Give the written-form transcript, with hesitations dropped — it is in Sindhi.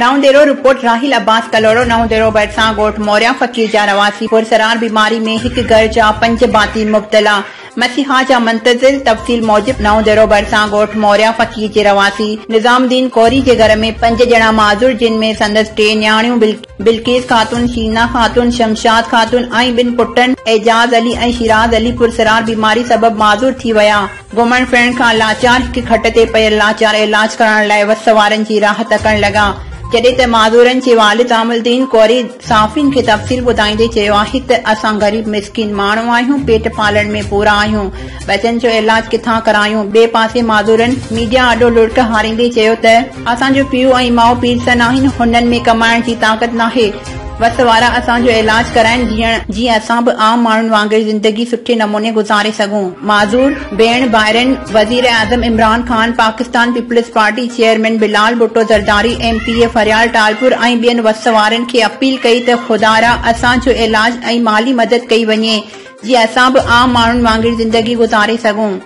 نئون ديرو، رپورٽ، راحيل عباس ڪلهوڙو، نئون ديرو ڀرسان ڳوٺ موريا فقير جا رهواسي پرسرار بيماري ۾ هڪ گهر جا پنج ڀاتي مبتلا، مسيحا جا منتظر، تفصيل موجب نئون ديرو ڀرسان ڳوٺ موريا فقير جي رهواسي نظام الدين ڪوري جي گهر ۾ پنج ڄڻا معذور جن ۾ سندس ٽي نياڻيون بلقيس خاتون، شينا خاتون، شمشاد خاتون ۽ ٻن پٽن اعجاز علي ۽ شيراز علي پرسرار بيماري سبب معذور ٿي ويا. گهمڻ ڦرڻ کان لاچار هڪ کٽ تي پيل لاچار علاج ڪرائڻ لاء وس وارن جي راهه تڪڻ لڳا، جڏهن ته معذورن جي والد نظام الدين ڪوري صحافين کي تفصيل ٻڌائيندي چيو آهي ته اسان غريب مسڪين ماڻهو آهيون پيٽ پالڻ ۾ پورا آهيون ٻچن جو علاج ڪٿان ڪرايون ٻئي پاسي معذورن ميڊيا آڏو لڙڪ هاريندي چيو ته اسان جو پيء ۽ ماء پيرسن آهن هنن ۾ ڪمائڻ جي طاقت ناهي وس وارا اسان جو علاج ڪرائين جيئن اسان به عام ماڻهن وانگر زندگي سٺي نموني گذاري سگهون. معذور ڀيڻ ڀائرن وزيراعظم Imran Khan, Pakistan Peoples Party chairman Bilawal Bhutto Zardari, M P A Faryal Talpur ۽ ٻين وس وارن کي اپيل ڪئي ته خدارا اسان جو علاج ۽ مالي مدد ڪئي وڃي جيئن اسان به عام ماڻهن وانگر زندگي گذاري سگهون.